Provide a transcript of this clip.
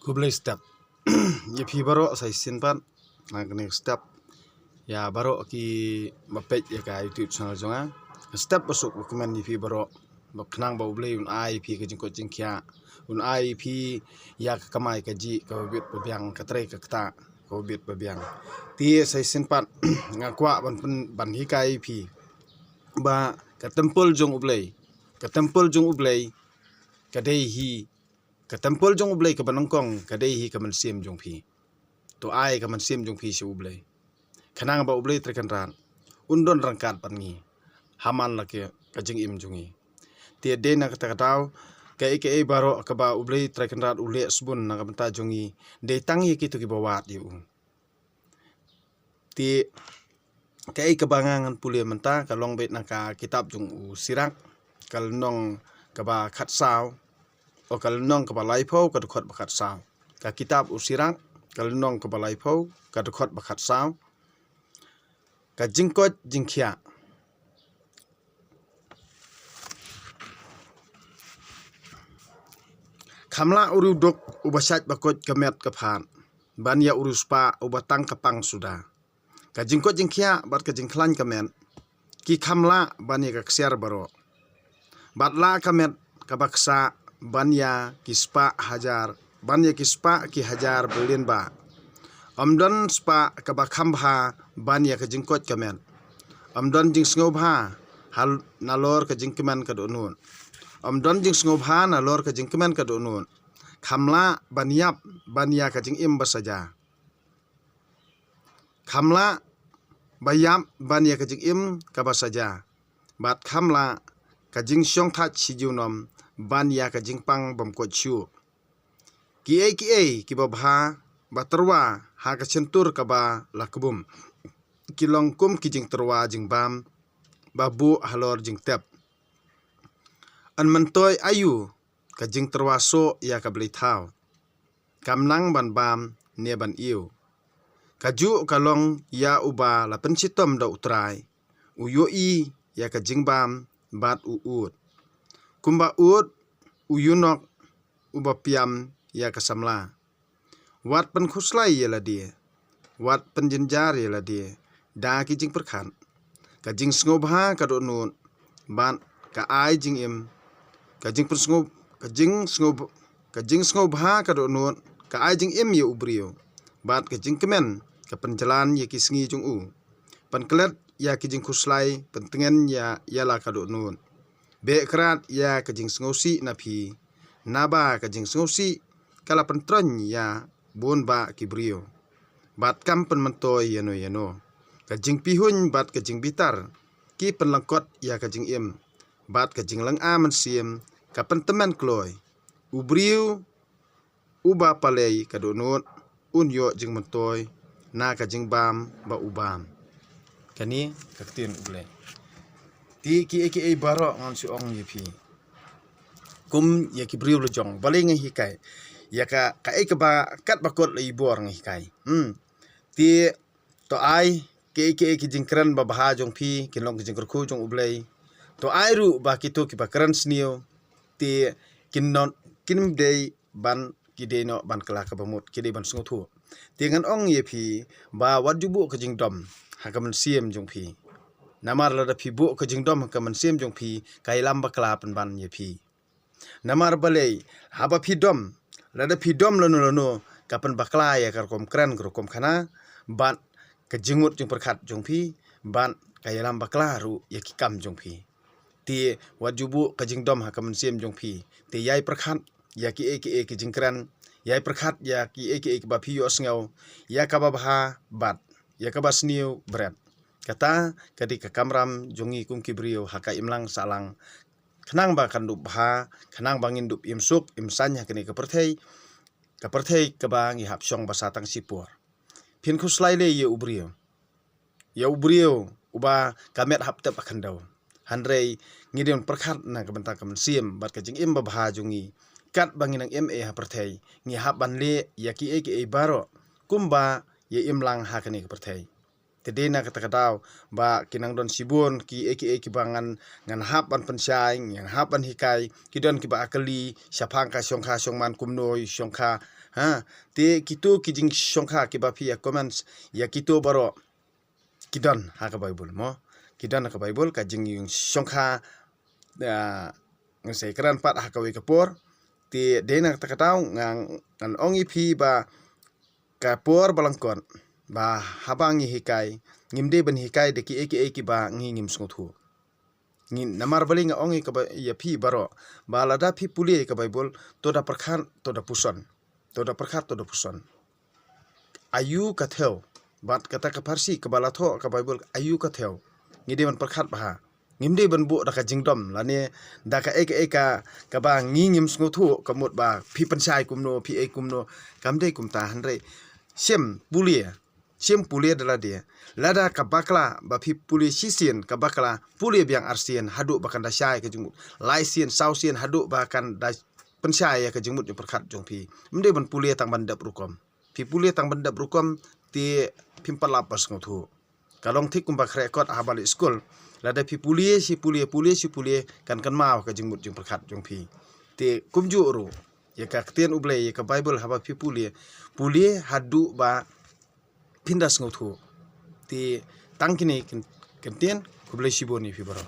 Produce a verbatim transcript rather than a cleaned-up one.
Khublei step ïa phi baroh sa shisien pat na kane ka step. Ïa baroh kiba peit ïa ka YouTube channel jong nga. Step ba suk ba kmen ïa phi baroh, ba khnang ba U Blei un ai ïa phi ka jingkoit jingkhiah, un ai ïa phi ïa ka kamai kajih kaba bit ba biang, ka trei ka ktah kaba bit ba biang. Te sa shisien pat nga kwah ban pyn, ban hikai ïa phi ba ka temple jong U Blei, ka temple jong U Blei ka dei hi, ka temple jong U Blei kaba nyngkong ka dei hi ka mynsiem jong phi. To ai ka mynsiem jong phi sha U Blei, khnang ba U Blei Trai Kynrad un don ryngkat bad ngi ha man la ka, ka jingim jong ngi. Te dei na kata ka daw, kaei kaei baroh kaba U Blei Trai Kynrad u leh sbun na ka bynta jong ngi, dei tang ïa kito kiba wad ïa u. Te kaei kaba nga ngan pule mynta ka long beit na ka kitab jong u Sirak, ka lynnong kaba khatsaw, o ka lynnong kaba laiphew, ka dkhot ba khatsaw. Ka kitab u Sirak, ka lynnong kaba laiphew, ka dkhot ba khatsaw. Ka jingkoit jingkhiah. Kham lah u riewduk uba shait ba koit ka met ka phad ban ïa u riewspah uba tang ka pang suda. Ka jingkoit jingkhiah bad ka jingkhlaiñ ka met ki kham lah ban ïa ka ksiar baroh. Bad la ka met kaba ksah ban ïa ki spah hajar, ban ïa ki spah ki hajar billion bah. Ym don spah kaba kham bha ban ïa ka jingkoit ka met. Ym don jingsngewbha hal-, nalor ka jingkmen ka dohnud. Ym don jingsngewbha nalor ka jingkmen ka dohnud. Kham lah ban ïap ban ïa ka jingim ba saja. Kham lah ba ïap ban ïa ka jingim kaba saja. Bad kham lah ka jingshongthait shi junom ban ïa ka jingpang bym koit shuh. Kiei kiei kiba bha ba tyrwa ha ka shyntur kaba la kbum ki long kum ki jingtyrwa jingbam ba buh halor jingtep. Yn myntoi aïu ka jingtyrwa soh ïa ka blei thaw? Kam nang ban bam ne ban ïew. Kajuh ka long ïa uba la pynshitom da U Trai, u ïohi ïa ka jingbam bad u ud. Kumba ud u ïunok uba piam ïa ka samla. Wat pynkhuslai ïa lade, wat pynjynjar ïa lade da ki jingpyrkhat. Ka jingsngewbha ka dohnud bad ka ai jingim. Ka jingpynsngew, ka jingsngew, ka jingsngewbha ka dohnud ka ai jingim ïa u briew, bad ka jingkmen ka pynjlan ïa ki sngi jong u. Pynklet ïa ki jingkhuslai, pyntngen ïa, ïa la ka dohnud. Beh krad ïa ka jingsngewsih na phi, naba ka jingsngewsih ka la pyntroiñ ïa bun bah ki briew. Bad kam pynmyntoi ïano ïano. Ka jingpihuiñ bad ka jingbitar ki pynlyngkot ïa ka jingim, bad ka jinglynga mynsiem ka pyntymmen kloi. U briew uba palei ka dohnud un ïoh jingmyntoi na ka jingbam ba u bam. Kane ka ktien U Blei. Te kiei kiei baroh ngan shu ong ïa phi, kum ïa ki briew la jong, balei nga hikai ïa ka, kaei kaba kat ba kot la i bor nga hikai. Hmm. Te to ai kiei kiei ki jingkren ba bha jong phi kin long ki jingkyrkhu jong U Blei. To ai ruh ba kito kiba kren sniew te kin not, kin dei ban, ki dei noh ban kylla kaba mut, ki dei ban sngewthuh. Te ngan ong ïa phi ba wat ju buh ka jingdom ha ka mynsiem jong phi. Namar lada phi buh ka jingdom ha ka mynsiem jong phi, ka ïalam bakla pynban ïa phi. Namar balei? Haba phi dom, lada phi dom lano lano, ka pynbakla ïa ka rukom kren, ka rukom khana, bad ka jingmut jingpyrkhat jong phi, bad ka ïalam bakla ruh ïa ki kam jong phi. Te wat ju buh ka jingdom ha ka mynsiem jong phi. Te ïai pyrkhat ïa kiei kiei ki jingkren, ïai pyrkhat ïa kiei kiei kiba phi ïohsngew, ïa kaba bha bad ïa kaba sniew bret. Kata ka dei ka kamram jong ngi kum ki briew ha ka imlang sahlang, khnang ba kan dup bha, khnang ba ngin dup im suk im saiñ ha kane ka pyrthei, ka pyrthei kaba ngi hap shong ba sa tang shipor. Phin khuslai lei ïa u briew, ïa u briew uba ka met hap tep ha khyndew. Hynrei ngi dei ban pyrkhat na ka bynta ka mynsiem bad ka jingim ba bha jong ngi. Katba ngi nang im ei ha pyrthei, ngi hap ban leh ïa kiei kiei baroh kumba ïa imlang ha kane ka pyrthei. Te dei na kata ka daw ba ki nang don shibun kiei kiei kiba ngan, ngan hap ban pynshai, ngan hap ban hikai. Ki don kiba kylli shaphang ka shongkha shongman kumno, shongkha Ha, te kito ki jingshongkha kiba phi ïa comments ïa kito baroh ki don ha ka Bible mo. Ki don ha ka Bible ka jingïashongkha, ah, ngan sa ïakren pat ha kawei ka por. Te dei na kata ka daw ngan, ngan ong ïa phi ba ka por ba lyngkot ba haba ngi hikai, ngim dei ban hikai da kiei kiei kiba ngi ngim sngewthuh. Ngi, namar balei nga ong ïa ka Bi-, ïa phi baroh ba lada phi pule ïa ka Bible, to da pyrkhat, to da puson, to da pyrkhat, to da puson. Aïu ka thew? Bad kata ka pharshi kaba la thoh ka Bible, aïu ka thew? Ngi dei ban pyrkhat bha. Ngim dei ban buh da ka jingdom lane da kaei kaei ka, kaba ngi ngim sngewthuh, ka mut ba phi pynshai kumno, phi ei kumno. Kam dei kumta, hynrei shim pule, shim pule da lade. Lada ka bakla ba phi pule shisien, ka bakla pule biang arsien haduh ba kan da shai ka jingmut, laisien, sawsien haduh ba kan da pynshai ïa ka jingmut jingpyrkhat jong phi. Ym dei ban pule tang ban dep rukom. Phi pule tang ban dep rukom te phim pat lap ban sngewthuh. Ka long thik kumba khreh kot haba leit skul. Lada phi pule shi pule, pule shi pule, kan kynmaw ka jingmut jingpyrkhat jong phi. Te kumjuh ruh ïa ka ktien U Blei, ïa ka Bible, haba phi pule, pule haduh ba phin da sngewthuh. Te tang kine ki kyntien, khublei shibun ïa phi baroh.